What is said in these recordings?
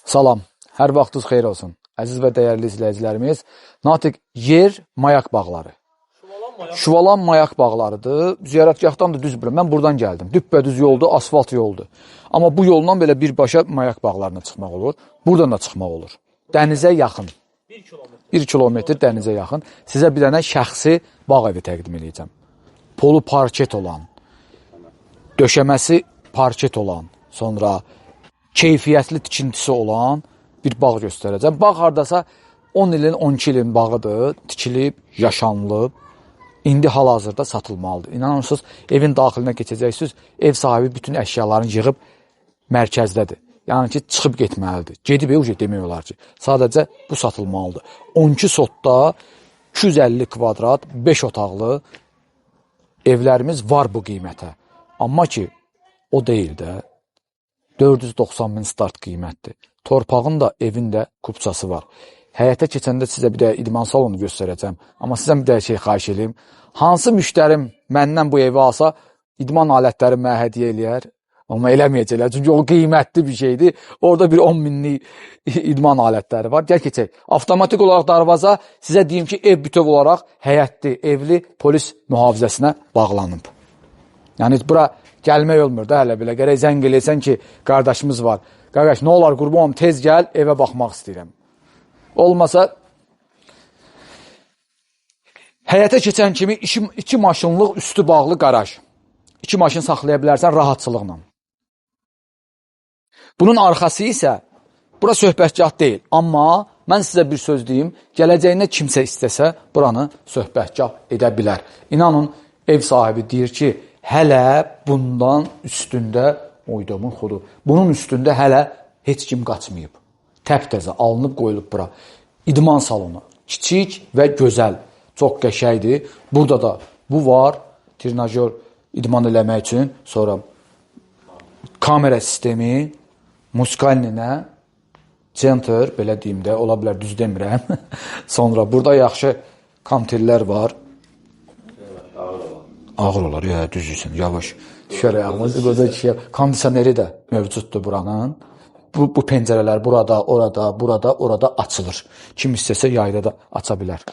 Salam, hər vaxtınız xeyir olsun. Əziz və dəyərli izləyicilərimiz, Natiq yer mayak bağları. Şuvalan mayak bağlarıdır. Ziyarətgahdan da düz bilirəm. Mən buradan gəldim. Düppədüz yoldur, asfalt yoldur. Amma bu yolla belə birbaşa mayak bağlarına çıxmaq olur. Buradan da çıxmaq olur. Dənizə yaxın. 1 kilometr. 1 kilometr dənizə yaxın. Sizə bir dənə şəxsi bağ evi təqdim edəcəm. Polu parket olan, döşəməsi parket olan, sonra keyfiyyətli tikintisi olan bir bağ göstərəcəm. Bağ hardasa 10 ilin, 12 ilin bağıdır, tikilib, yaşanılıb. İndi hal-hazırda satılmalıdır. İnanırsınız, evin daxilinə keçəcəksiniz, ev sahibi bütün əşyalarını yığıb mərkəzdədir. Yəni ki, çıxıb getməlidir. Gedib ev demək olar ki, sadəcə bu satılmalıdır. 12 sotda 250 kvadrat, 5 otaqlı evlərimiz var bu qiymətə. Amma ki, o deyil də 490 min start qiymətdir. Torpağın da, evin də kupçası var. Həyətə keçəndə sizə bir də idman salonu göstərəcəm. Amma sizdən bir də şey xahiş edeyim. Hansı müştərim məndən bu evi alsa, idman alətləri mənə hədiyyə eləyər? Amma eləməyəcəklər. Çünki o qiymətli bir şeydir. Orada bir 10 minlik idman alətləri var. Gəl keçək. Avtomatik olaraq darvaza, sizə deyim ki, ev bütöv olaraq həyətli, evli polis mühafizəsinə bağlanıb. Yəni bura gəlmək olmur da hələ belə. Gərək zəng eləyəsən ki, qardaşımız var. Qardaş, nə olar qurban olum, tez gəl, evə baxmaq istəyirəm. Olmasa həyətə keçən kimi iki maşınlıq üstü bağlı qaraj. İki maşın saxlaya bilərsən rahatçılıqla. Bunun arxası isə bura söhbətgah deyil. Amma mən sizə bir söz deyim, gələcəyində kimsə istəsə buranı söhbətgah edə bilər. İnanın, ev sahibi deyir ki, hələ bundan üstündə uydumun xodu. Bunun üstündə hələ heç kim qaçmayıb. Təptəzə alınıb qoyulub bura. İdman salonu kiçik və gözəl, çox qəşəngdir. Burada da bu var, trenajör idman eləmək üçün. Sonra kamera sistemi, musikalninə, center, belə deyim də, ola bilər düz demirəm. Sonra burada yaxşı kantillər var. Ağır olar, ya, düz deyirsən, yavaş. Düşər ayağımız, qoca kişiyə. Kondisioneri də mövcuddur buranın. Bu pəncərələr burada, orada, burada, orada açılır. Kim istəsə yayda da aça bilər.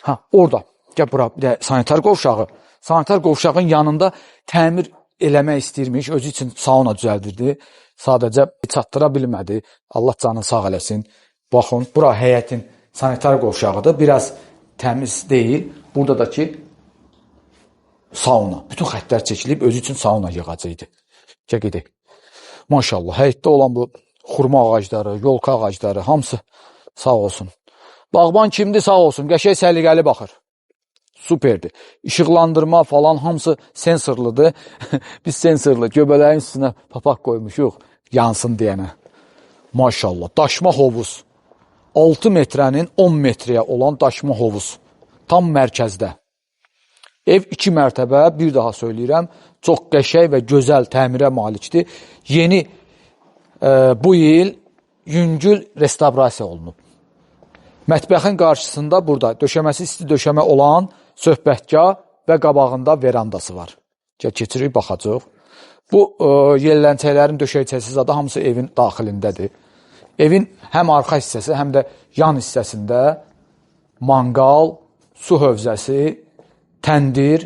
Ha, orada. Gəl bura, bir də sanitar qovşağı. Sanitar qovşağın yanında təmir eləmək istəyirmiş. Özü üçün sauna düzəldirdi. Sadəcə çatdıra bilmədi. Allah canını sağ eləsin. Baxın, bura həyətin sanitar qovşağıdır. Biraz təmiz deyil. Burada da ki sauna. Bütün xəttlər çəkilib, özü üçün sauna yığacaqdı. Gəl gedək. Maşallah, həyətdə olan bu xurma ağacları, yolka ağacları, hamısı sağ olsun. Bağban kimdir sağ olsun, qəşəng səliqəli baxır. Superdir. İşıqlandırma falan hamısı sensorludur. Biz sensorlu göbələyin üstünə papaq qoymuşuq, yansın deyənə. Maşallah, daşma hovuz. 6 metrənin 10 metrəyə olan daşma hovuz. Tam mərkəzdə. Ev 2 mərtəbə, bir daha söyləyirəm, çox qəşəng və gözəl təmirə malikdir. Yeni bu il yüngül restavrasiya olunub. Mətbəxin qarşısında burada döşəməsi isti döşəmə olan söhbətgah və qabağında verandası var. Gəl keçirik, baxacağıq. Bu yelləncəklərin döşəkçəsi zadı hamısı evin daxilindədir. Evin həm arxa hissəsi, həm də yan hissəsində manqal, su hövzəsi, təndir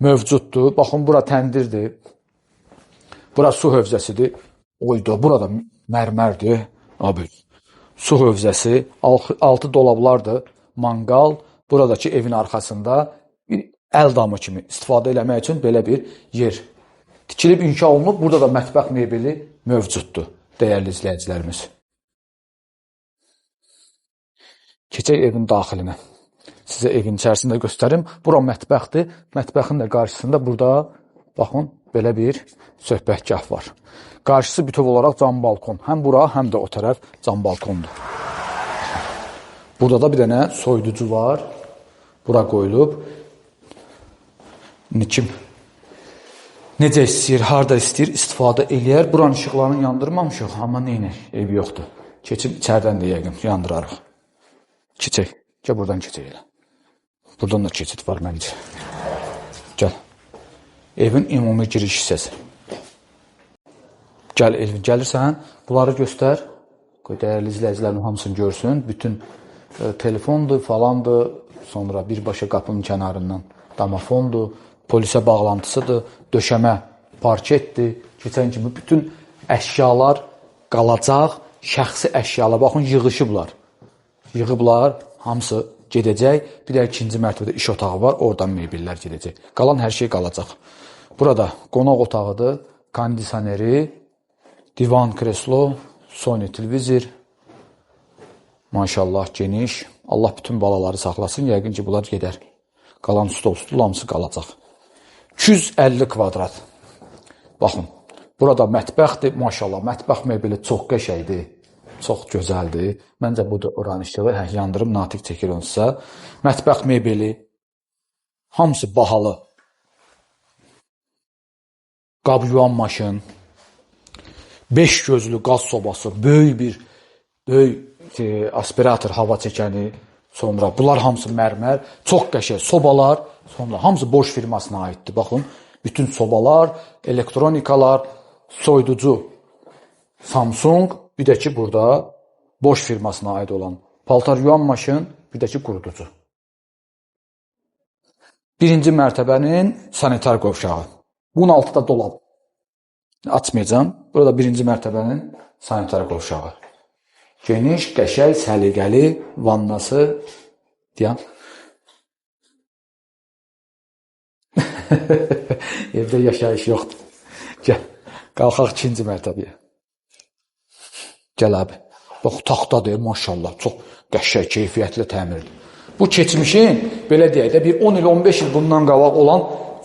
mövcuddur. Baxın, bura təndirdir. Bura su hövzəsidir. Oydu, burada mərmərdir. Abi, su hövzəsi, altı dolablardır, manqal. Buradakı evin arxasında bir əl damı kimi istifadə eləmək üçün belə bir yer tikilib, inşa olunub. Burada da mətbəx mebeli mövcuddur, dəyərli izləyicilərimiz. Keçək evin daxilinə. Sizə evin içərisində göstərim. Bura mətbəxdir. Mətbəxin də qarşısında burada, baxın, belə bir söhbətgah var. Qarşısı bütöv olaraq cam balkon. Həm bura, həm də o tərəf cam balkondur. Burada da bir dənə soyuducu var. Bura qoyulub. İndi kim necə istəyir, harda istəyir, istifadə eləyər. Buranın işıqlarını yandırmamışıq, amma neynək, eybi yoxdur. Keçib içəridən də yəqin yandırarıq. Keçək. Gəl buradan keçək elə. Buradan da keçid var məncə. Gəl. Evin ümumi giriş hissəsi. Gəl Elvin, gəlirsən, bunları göstər. Qoy dəyərli izləyicilərin hamısını görsün. Bütün telefondur, falandır. Sonra birbaşa qapının kənarından domofondur, polisə bağlantısıdır, döşəmə parketdir. Keçən kimi bütün əşyalar qalacaq, şəxsi əşyalar. Baxın, yığışıblar. Yığıblar, hamısı gedəcək. Bir də ikinci mərtəbədə iş otağı var, oradan mebellər gedəcək. Qalan hər şey qalacaq. Burada qonaq otağıdır, kondisioneri, divan kreslo, Sony televizor. Maşallah geniş. Allah bütün balaları saxlasın. Yəqin ki, bunlar gedər. Qalan stol, stul hamısı qalacaq. 250 kvadrat. Baxın, burada mətbəxdir. Maşallah, mətbəx mebeli çox qəşəngdir. Çox gözəldir. Məncə budur oranın işığı. Hə, yandırım, natiq çəkir onsa. Mətbəx mebeli hamısı bahalı. Qab yuvan maşın, 5 gözlü qaz sobası, böyük bir aspirator hava çəkəni, sonra bunlar hamısı mərmər, çox qəşəng sobalar, sonra hamısı Bosch firmasına aiddir. Baxın, bütün sobalar, elektronikalar, soyuducu Samsung, bir də ki burada Bosch firmasına aid olan paltar yuvan maşın, bir də ki quruducu. Birinci mərtəbənin sanitar qovşağı. Bunun altı da dolab. Açmayacağam. Burada birinci mərtəbənin sanitar qovşağı. Geniş, qəşəng, səliqəli vannası. Deyəm. Evdə yaşayış yoxdur. Gəl, qalxaq ikinci mərtəbəyə. Gəl abi. Bax, taxtadır, maşallah. Çox qəşəng, keyfiyyətli təmirdir. Bu keçmişin, belə deyək də, bir 10 il, 15 il bundan qabaq olan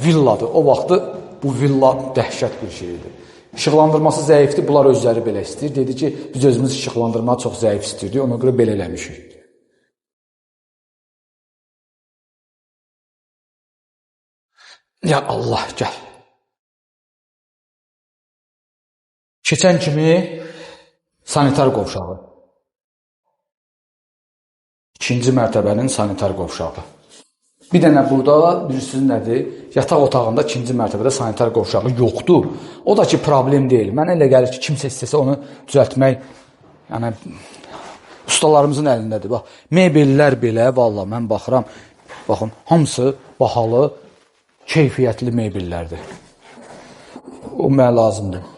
villadır. O vaxtı bu villa dəhşət bir şeydir. İşıqlandırması zəifdir, bunlar özləri belə istəyir. Dedi ki, biz özümüz işıqlandırmağı çox zəif istəyirdik, ona görə belə eləmişik. Ya Allah, gəl. Keçən kimi sanitar qovşağı. İkinci mərtəbənin sanitar qovşağı. Bir dənə burada, bilirsiniz nədir? Yataq otağında ikinci mərtəbədə sanitar qovşağı yoxdur. O da ki, problem deyil. Mənə elə gəlir ki, kimsə istəsə onu düzəltmək, yəni ustalarımızın əlindədir. Bax, mebellər belə, vallah mən baxıram, baxın, hamısı bahalı, keyfiyyətli mebellərdir. O mənə lazımdır.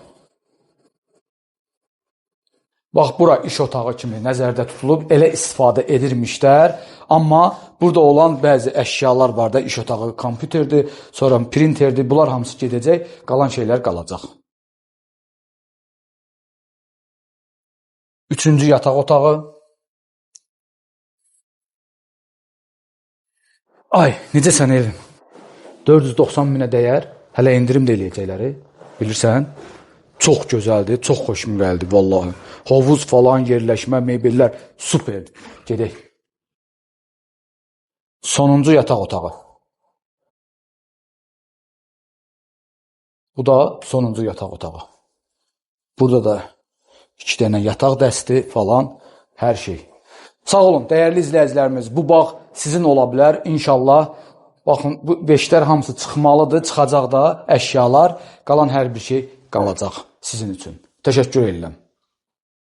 Bax, bura iş otağı kimi nəzərdə tutulub, elə istifadə edirmişlər. Amma burada olan bəzi əşyalar var da, iş otağı kompüterdir, sonra printerdir, bunlar hamısı gedəcək, qalan şeylər qalacaq. Üçüncü yataq otağı. Ay, necə sən evim? 490 minə dəyər, hələ endirim də eləyəcəkləri, bilirsən? Çox gözəldir, çox xoşum gəldi vallahi. Hovuz falan, yerləşmə, mebellər superdir. Gedək. Sonuncu yataq otağı. Bu da sonuncu yataq otağı. Burada da 2 dənə yataq dəsti falan, hər şey. Sağ olun, dəyərli izləyicilərimiz, bu bağ sizin ola bilər inşallah. Baxın, bu beşlər hamısı çıxmalıdır, çıxacaq da əşyalar, qalan hər bir şey qalacaq sizin üçün. Təşəkkür edirəm.